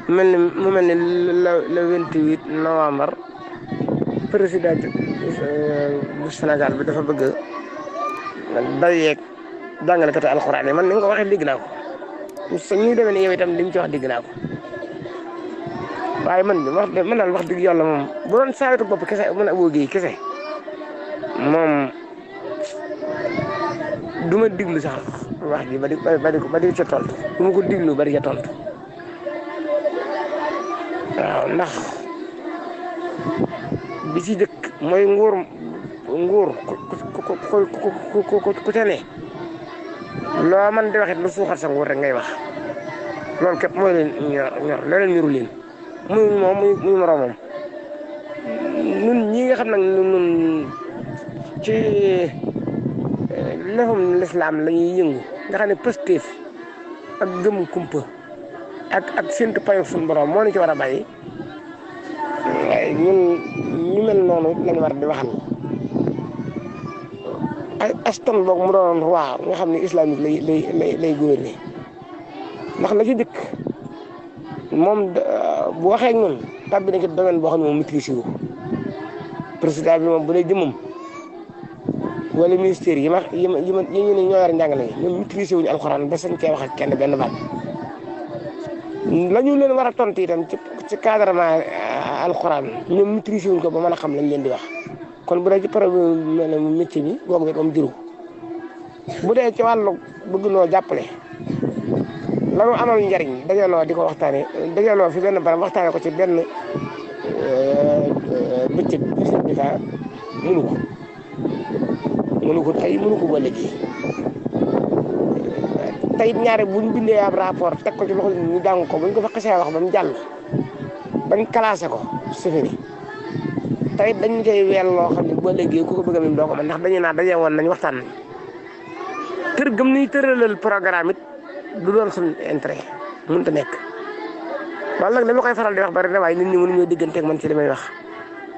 mu mel ni le 28 novembre président bu Sénégal bi dafa bëgg dajeeg jàngalekati alxuraan yi man ni nga ko waxee dégg naa ko sa ñuy demee ni yow itam li mu ci wax dégg naa ko waaye man daal wax dëgg yàlla moom bu doon saawitu bopp kese mën a Abo Guèye kese moom du ma diglu sax wax ji ba di ca tontu du ma ko diglu ba di ca tontu waaw ndax bi ci jëkk mooy nguur ku ca ne loo man di waxit lu suuxat sa nguur rek ngay wax loolu képp mooy leen ñor leneen ñoru leen muy moom muy moroomam nun ñi nga xam nag nun ci lefum lislaam la ñuy yëngu nga xam ne positif ak gëm kumpa ak séntu payu suñu borom moo ñu ci war a bàyyi waaye ñun ñu mel noonu lañu war di waxal ay aston boog mu doon waaw nga xam ne islamique lay gouverner ndax la ci dëkk moom bu waxee ak ñun tàbbi na ci domaine boo xam ne moom maîtrise wu président bi moom bu dee jëmmam wala ministère yi ñu ne ñoo yor njàngale yi ñoom maîtrise wuñu alxuraan ba sañ cee wax ak kenn benn baat la ñu leen war a tontu itam ci cadrement alxuraan ñoom maîtrise wuñ ko ba mën a xam lañ leen di wax kon bu dee ci problème mu métier bi boog bi moom jëru bu dee ci wàllu bëgg noo jàppale lanu amal njariñ dajaloo di ko waxtaane dajaloo fi benn barab waxtaane ko ci benn bëccëg bi seen bi taa mënu ko tey mënu ko ba léegi tey ñaare buñ bindee ab rapport teg ko ci loxo ñu jàng ko buñ ko fa xasee wax ba mu jàll bañ classé ko sufini tey dañu koy weel loo xam ne ba léegi ku ko bëgg a mim doo ko mën ndax dañuy naan daje woon nañ waxtaan nañ tër gëm niy tëralal programme it du doon suñ intérêt mënut a nekk loolu nag li ma koy faral di wax bari na waaye nit ñi mënuñoo digganteeg man ci li may wax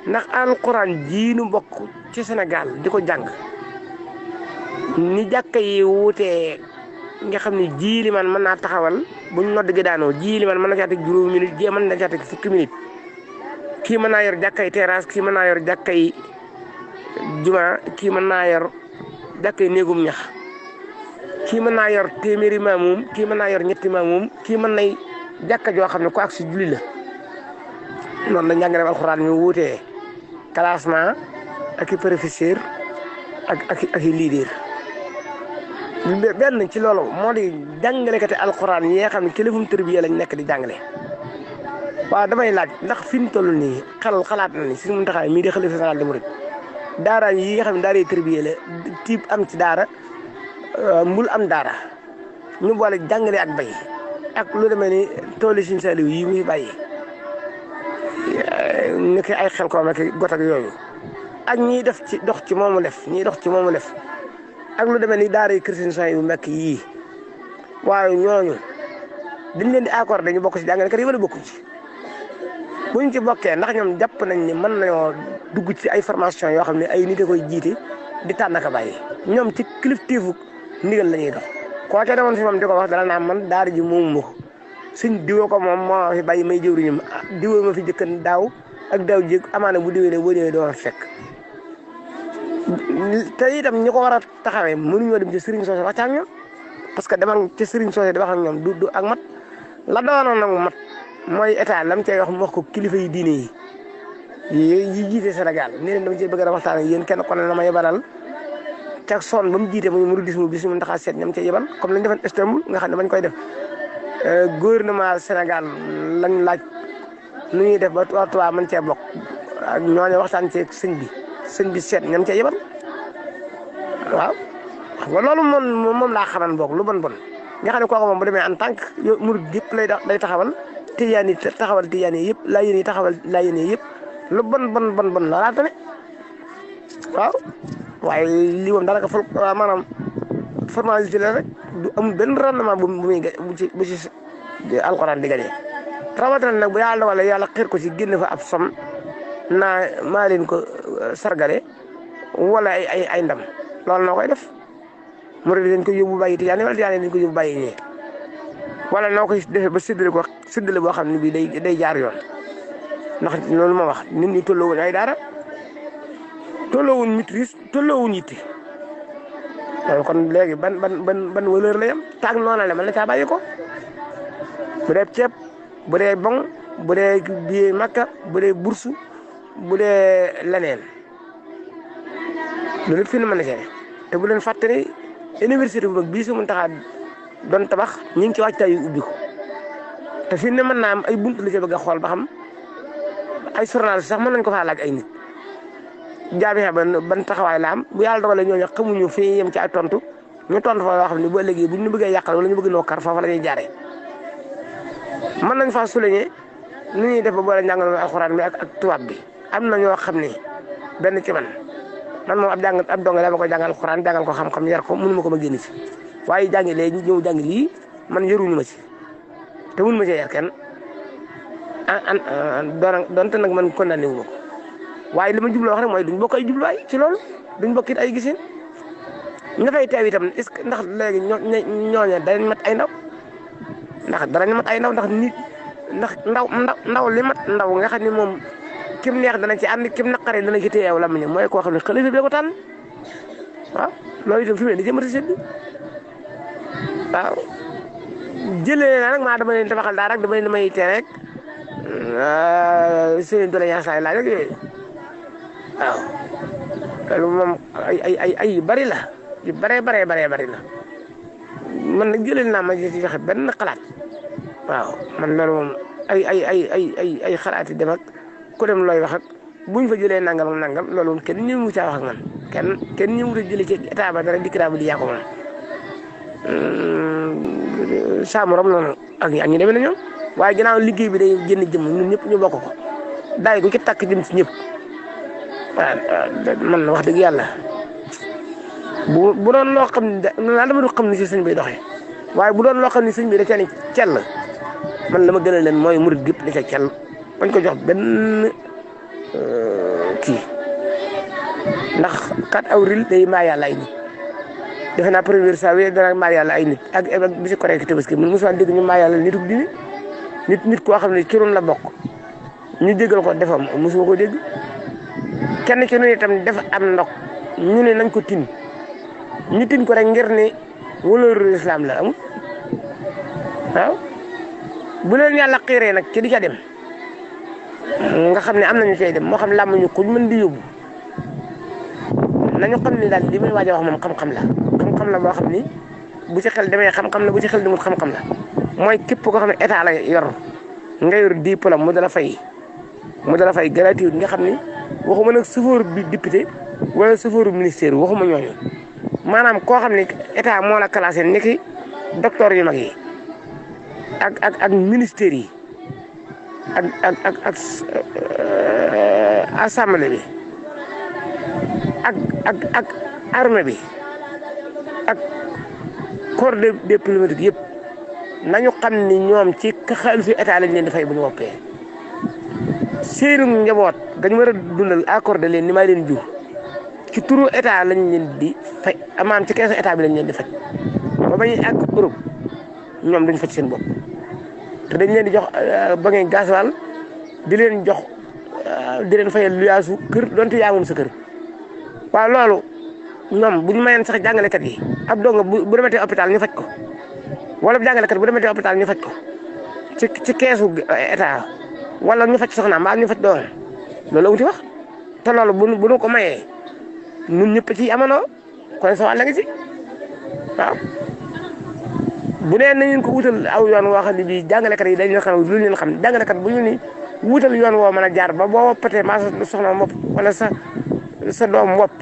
ndax alquran jii nu bokk ci Sénégal di ko jàng ni jàkka yi wuutee nga xam ne jiili man mën naa taxawal buñ nodd gi daanoo jiili man mën na caa teg juróomi minute jii mën na caa teg fukki minute kii mën naa yor jàkkay terrasse kii mën naa yor jàkkay juma kii mën naa yor jàkkay néegum ñax kii mën naa yor téeméeri maamum kii mën naa yor ñetti maamum kii mën nay jàkka joo xam ne ko ak si julli la noonu la njàngaleem alxuraan ñu wuutee classement ak i professeur ak i leader benn ci loolu moo di jàngalekati alxuraan yi nga xam ne kilifum tërbiya lañ nekk di jàngale waaw damay laaj ndax fi mu toll nii xalaat na ni Sëriñ Muntaxa mii di xalifa général des mourides daara yi nga xam ne daara yi tërbiya la tiib am ci daara mbul am daara ñu boole jàngale ak bay ak lu demee ni tooli Sëriñ Saaliw yi muy bàyyi ni ki ay xel koom ak got ak yooyu ak ñiy def ci dox ci moomu def ñiy dox ci moomu def ak lu demee ni daara yi chrétien yu mekk yii waaye ñooñu dañ leen di accordé ñu bokk ci jàngalekat yi wala bokkuñ ci buñ ci bokkee ndax ñoom jàpp nañ ni mën nañoo dugg ci ay formation yoo xam ne ay nit a koy jiite di tànn ak a bàyyi ñoom ci kilifteefu ndigal la ñuy dox koo ca demoon fi moom di ko wax dala naa man daara ji moomu ma ko suñ diwoo ko moom moo fi bàyyi may jëwriñam diwoo ma fi jëkkan daaw ak daaw jéeg amaana bu déwénee boo déwénee doo ma fekk te itam ñi ko war a taxawee mënuñoo dem ci Serigne Socé wax ak ñoom parce que demal ci Serigne Socé di wax ak ñoom du ak mat la doonoon nag mat mooy état lam cay wax mu wax ko kilifa yi diine yi jiite Sénégal ni leen dama cee bëgg a waxtaan ak yéen kenn ko ne na ma yebalal teg son ba mu jiite muy mouridisme bis mu ndax seet ñam cee yebal comme lañ defoon Istanbul nga xam ne bañ koy def gouvernement Sénégal lañ laaj nu ñuy def ba Tuubaa mën cee bokk ak ñooñu waxtaan ci sëñ bi seet ñam cee yebal waaw xam nga loolu moom laa xaman boog lu bon nga xam ne kooku moom bu demee en tant que yow murid yëpp lay taxawal tijaan yi taxawal tijaan yi yëpp laayeen yi taxawal laayeen yi yëpp lu bon laa tamit waaw waaye lii moom daanaka maanaam formalité la rek du amul benn rendement bu ci alxuraan di gañee rawatina nag bu yàlla wala yàlla xiir ko ci génn fa ab som naa maa leen ko sargale wala ay ndam loolu noo koy def murid dañ ko yóbbu bàyyi tijaan wala tijaan dañ ko yóbbu bàyyi ñee wala noo koy defee ba séddale boo xam ne bii day jaar yoon ndax loolu ma wax nit ñi tolloowuñ ay daara tolloowuñ maîtrise tolloowuñ yitte loolu kon léegi ban valeur la yam taag noona la mën na caa bàyyi ko bu dee ceeb bu dee bon bu dee billet Makka bu dee bourse bu dee leneen loolu fi mu mën a cee te bu leen fàtte ne université bu mag bii su mun taxaa doon tabax ñu ngi ci waajtaay yu ubbi ko te fi ne mën naa am ay buntu la ca bëgg a xool ba xam ay journaliste sax mën nañ ko faa laaj ay nit jaabi ban taxawaay la am bu yàlla dogalee ñooñu xamuñu fi yem ci ay tontu ñu tontu fa yoo xam ne boo léegi bu ñu bëggee yàqal wala ñu bëgg noo kar foofa la ñuy jaaree mën nañ faa souligner ni ñuy def ba boole njàngal alxuraan bi ak tubaab bi am na ñoo xam ne benn ci man moom ab donga dama ko jàngal alxuraan jàngal ko xam-xam yar ko mënu ma ko ma génn ci waaye jàngi léegi ñu ñëw jàngi lii man yaruñu ma ci te mënu ma cee yar kenn doonte nag man condamné wu ma ko waaye li ma jubloo wax rek mooy duñ bokk ay jubluwaay ci loolu duñ bokk it ay gisin ña fay teew itam est-ce que ndax léegi ñooñu danañ mat ay ndaw ndax nit ndax ndaw li mat ndaw nga xam ne moom kim neex dana ci ànd kim naqare dana ci téyew lamiñ mooy koo xam ne xalifa bi la ko tànn waaw loolu itam fi mu ne di jëmati sedd waaw jëlee na nag maa dama leen tabaxal daal rek dama leen may tee rek seen doléance laay laaj rek yooyu waaw loolu moom ay yu bari la yu bari la man nag jëlee naa ma ci joxe benn xalaat waaw man loolu moom ay xalaat yi dem ak ku dem looy wax ak buñ fa jëlee nangam loolu moom kenn ñëwu caa wax ak man kenn ñëwu a jëlee ci état ba dara dikk daa bu di yaa ko moom saa morom noonu ak ñu demee na ñoom waaye ginnaaw liggéey bi day jënd jëm ñun ñëpp ñu bokk ko daay gu ci takk jëm ci ñëpp waaw man wax dëgg yàlla bu doon loo xam ne dama doon xam ni si sëñ bi doxee waaye bu doon loo xam ne sëñ bi da cee ne cell man la ma gën a leen mooy murid gépp da ca cell bañ ko jox benn kii ndax 4 avril day maa yàlla ay nit defe naa premier janvier dana maa yàlla ay nit ak bi si correct tabaski man mosuma dégg ñu maa yàlla nitug dini nit koo xam ne ci roon la bokk ñu déggal ko defam mosuma ko dégg kenn ci ñun itam def am ndox ñu ne nañ ko tin ñu tin ko rek ngir ne wóolóoru islam la amul waaw bu leen yàlla xiiree nag ci di ca dem nga xam ne am nañu cay dem moo xam làmm ñu ko mën di yóbbu nañu xam ne daal li muy waaj a wax moom xam-xam la boo xam ni bu ci xel demee xam-xam la bu ci xel demul xam-xam la mooy képp koo xam ne état la yor nga yor diplôme mu dala fay gratuit nga xam ni waxuma nag chauffeur bi député wala chauffeur ministère waxuma ñooñu maanaam koo xam ne état moo la classé ni ki docteur yu mag yi ak ministère yi ak assemblée bi ak armée bi ak corps diplomatique yëpp nañu xam ni ñoom ci xaalisu état lañ leen di fay bu ñu woppee seenu njaboot dañu war a dundal accordé leen ni may leen jur ci turu état lañ leen di fay amaam ci keesu état bi lañ leen di faj ba bañuy àgg Europe ñoom dañu faj seen bopp te dañ leen di jox ba ngay gasoil di leen jox di leen fayal luyaasu kër donte yaa moom sa kër waaw loolu ñoom bu ñu mayeen sax jàngalekat yi ab donga bu demetee hôpital ñu faj ko wala bu jàngalekat bu demetee hôpital ñu faj ko ci keesu état wala ñu faj soxnaam mbaa ñu faj doomam loolu amuti wax te loolu bu nu ko mayee ñun ñëpp ci amanoo kon sa wàll nga ci waaw bu nee nañu ko wutal aw yoon woo xam ne bii jàngalekat yi dañu xam lu leen xam jàngalekat bu ñu ni wutal yoon woo mën a jaar ba boo woppatee maa sa soxna wopp wala sa doom wopp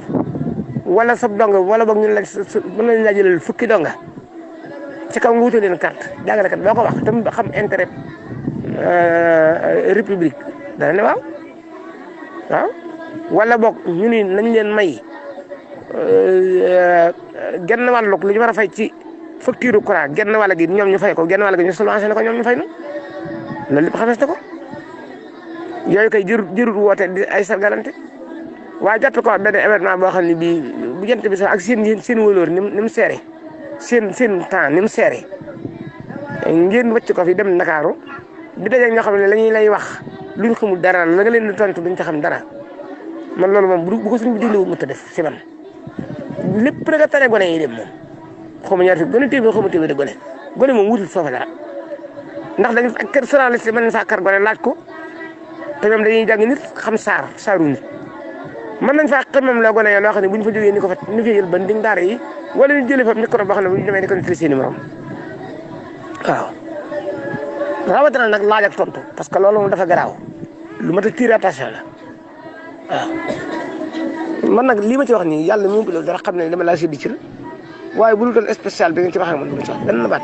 wala sa donga wala boog ñun la mën nañu laa jëlal fukki donga ci kaw nga wutal leen carte jàngalekat boo ko wax tam xam intérêt république dana ne waaw wala boog ñu ni nañ leen may genn wàllug lu ñu war a fay ci facture courant genn wàll gi ñoom ñu fay ko genn wàll gi ñu subventionné ko ñoom ñu fay no loolu lépp xamees na ko yooyu kay jërut woote di ay sargalante waaye jàpp ko benn événement boo xam ne bii bu jant bi sax ak seen wóolóor ni mu seere seen temps ni mu seere ngeen wàcc ko fi dem Ndakaaru di dajeeg ñoo xam ne la ñuy lay wax luñ xamul dara la nga leen di tontu duñ ca xam dara man loolu moom bu ko suñ bi diglewul mënta def si man lépp da nga tere gone yi dem moom xaw ma ñaata gone téeméer xaw ma téeméer gone moom wutul foofa dara ndax dañu ak kër journaliste mën nañ faa kar gone laaj ko te ñoom dañuy jàng nit xam saaru nit mën nañ faa xamam la gone yoo loo xam ne bu ñu fa jógee ni ko fa ni fi yël ban di daara yi wala ñu jëlee fa micro boo xam ne bu ñu demee di ko nettali seen i morom waaw rawatina nag laaj ak tontu parce que loolu moom dafa garaaw lu mat a tirer attention la waaw man nag lii ma ci wax nii yàlla mi ngi dara xam ne dama laa séddi ci la waaye bu dul doon spécial bi nga ci waxee man du ma ci wax benn baat